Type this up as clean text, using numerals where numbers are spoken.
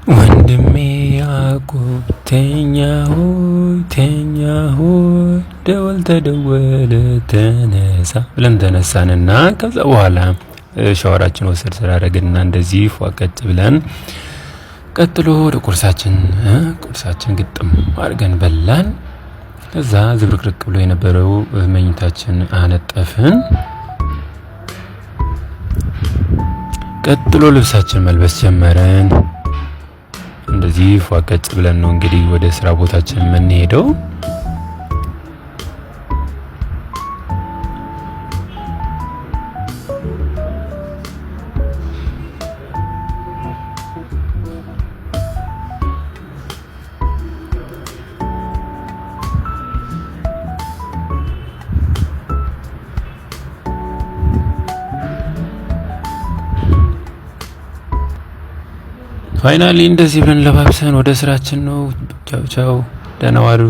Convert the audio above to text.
ወንድሜ ያዕቆብ ተኛ ሆይ፣ ተኛ ሆይ፣ ደወል ተደወለ ተነሳ ብለን ተነሳንና ከዛ በኋላ ሻወራችን ወሰድ ስላደረግንና እንደዚህ ፏቀጭ ብለን ቀጥሎ ወደ ቁርሳችን ግጥም አድርገን በላን። ከዛ ዝብርቅርቅ ብሎ የነበረው መኝታችን አነጠፍን። ቀጥሎ ልብሳችን መልበስ ጀመረን። እንደዚህ ፏቀጭ ብለን ነው እንግዲህ ወደ ስራ ቦታችን የምንሄደው። Finally እንደዚህ ብለን ለባብሰን ወደ ስራችን ነው። ቻው ቻው፣ ደህና ዋሉ።